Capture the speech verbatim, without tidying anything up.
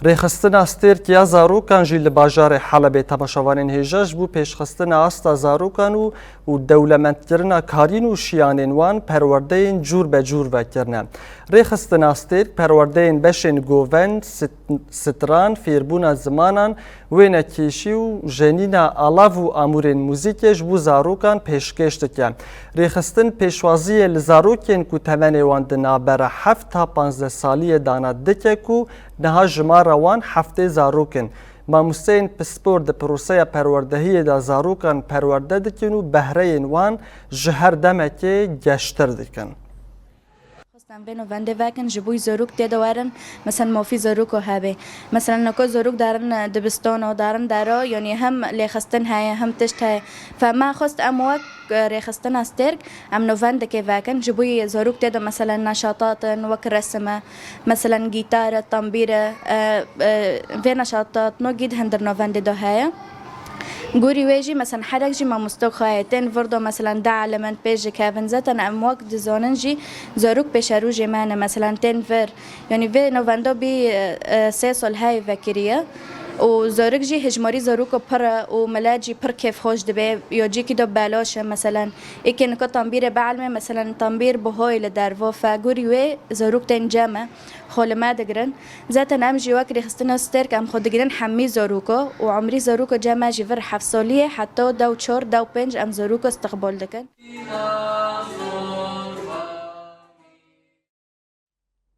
Rêxistina stêrk ya zarokan jî li bajarê Helebê temaşevanên hêja ji bo pêşxistina asta zarokan û û dewlemendkirina karîn û şiyanên wan perwerdeyên cûr be cûr vekirine. Rêxistina stêrk perwerdeyên beşên govend, sit-, stran, fêrbûna zimanan, wênekêşî û jenîna alav û amûrên muzîkê ji bo zarokan pêşkêş dike. Rêxistin pêşwaziyê li zarokên ku temenê wan di navbera heft ta panzdeh saliyê dana dike ku niha jimara wan heftê zarok in. Mamosteyên pispor di proseya perwerdehiyê de zarokan perwerde dikin û behreyên wan ji her demekê geştir dikin. Xwestin vê novendê vekin, ji bo zarok tê de werin, mesela mafî zaroko hebe. Mesela noko zarok darin dibistano, darin dero, yanî hem lêxistin heye, hem tişt heye. Fe me xwest em wek, e, rêxistina stêrk, em novendekê vekin, ji bo zarok tê de mesela neşatat in, wek resim e, mesela gîtar e, tambîr e, e, e, vê neşatat no gî di hundir novendê de heye. Gorî wê jî, mesela herek jî mamoste xwe heye, tên vir do, mesela du element pêş dikevin. Zaten em wek dizanin jî zarok pêşerojê me ne, mesela tên vir. Yanî vê novenda bî, e, e, sê sal heye vekiriye. Û zarok jî hejmarî zaroko pir e û milet jî pir kêfxweş dibe. Ya cîkî de belaş e, mesela êkê nika tambîrê bielmê, mesela tambîr bihayê li derva fe. Gorî wê zarok tên cem e, xwe li me digirin. Zaten em jî wek rêxistina stêrk em xwe digirin hemî zaroko û umrî zaroko cem e jî vir heft salî ye heta dew çar, dew pênc em zaroko istiqbal dikin.